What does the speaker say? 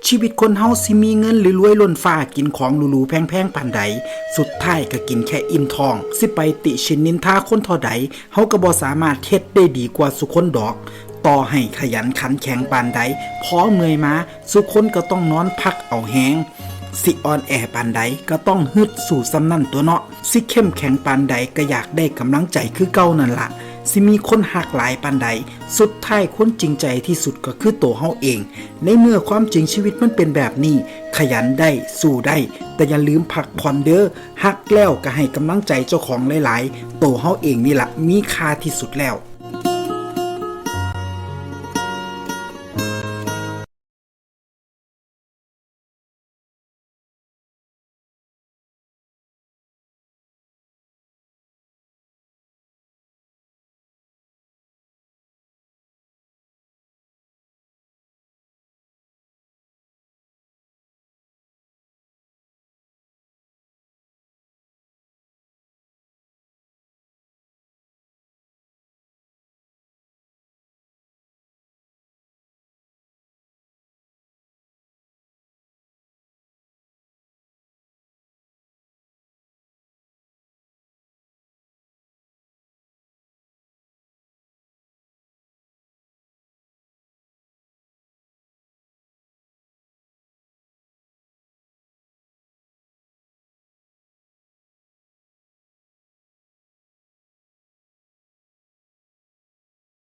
ຊີວິດຄົນເຮົາຊິມີເງິນຫຼືລວຍລົ້ນຟ້າ ກິນຂອງຫຼູໆແພງໆປານໃດ ສຸດທ້າຍກໍກິນແຄ່ອີ່ມທ້ອງ. ຊິໄປຕິຊິນນິນທາຄົນເທົ່າໃດ ເຮົາກໍບໍ່ສາມາດເຮັດໄດ້ດີກວ່າສູ່ຄົນດອກ. ຕໍ່ໃຫ້ຂະຫຍັນຂັນແຂງປານໃດ ພໍເມື່ອຍມາ ສູ່ຄົນກໍຕ້ອງນອນພັກເອົາແຮງ. ຊິອ່ອນແອປານໃດ ກໍຕ້ອງຮຶດສູ້ສ່ຳນັ້ນຕົວະເນາະ. ຊິເຂັ້ມແຂງປານໃດ ກໍຢາກໄດ້ກຳລັງໃຈຄືເກົ່ານັ້ນລະ. ຊິມີຄົນຮັກຫຼາຍປານໃດ ສຸດທ້າຍຄົນຈິງໃຈທີ່ສຸດກໍຄືໂຕເຮົາເອງ. ໃນເມື່ອຄວາມຈິງຊີວິດມັນເປັນແບບນີ້, ຂະຫຍັນໄດ້, ສູ້ໄດ້, ແຕ່ຢ່າລືມພັກຜ່ອນເດີ້. ຮັກແລ້ວກໍໃຫ້ກຳລັງໃຈເຈົ້າຂອງຫຼາຍໆ. ໂຕເຮົາເອງນີ້ລະມີຄ່າທີ່ສຸດແລ້ວ.